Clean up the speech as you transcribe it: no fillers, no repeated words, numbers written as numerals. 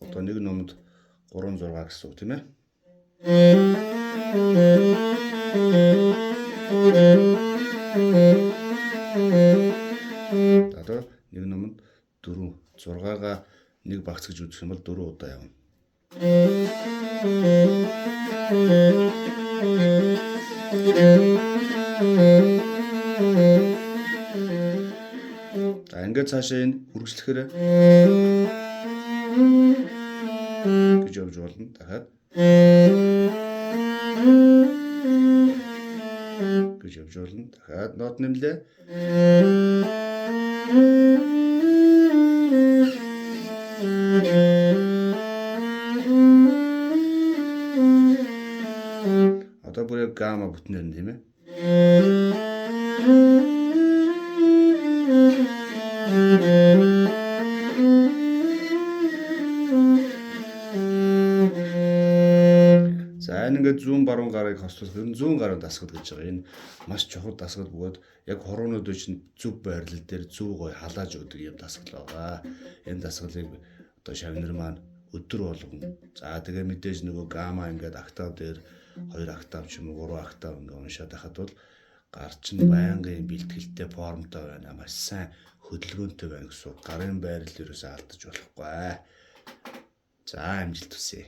Одоо нэг номд 3 6 гэсэн үг тийм ээ. Одоо нэг номонд 4 6-гаа нэг багц гэж үзэх юм бол 4 удаа явна. За ингээд цаашаа энэ үргэлжлэхээр гэж явж болно. Дахиад гэж явж болно. Дахиад нот нэмлээ. Одоо бүр яг гамма бүтнээр нь тийм ээ. За энэ ингээд зүүн баруун гарыг хослуулах ер нь зүүн гарын дасгал гэж байгаа. Энэ маш чухал дасгал бөгөөд яг хуруунуудын чинь зөв байрлал дээр зөв гой халааж өгдөг юм дасгал байгаа. Энэ дасгалыг одоо шавнар маань өдөр болгон за тэгээ мэдээж нөгөө гамма ингээд октав дээр 2 октав ч юм уу 3 октав ингээд уншаад байхад бол гар чинь байнгын бэлтгэлтэй формтой байна. Маш сайн хөдөлгөөнтэй байна гэсэн үг. Гарын байрлал ерөөсөө алдаж болохгүй. За амжилт хүсье.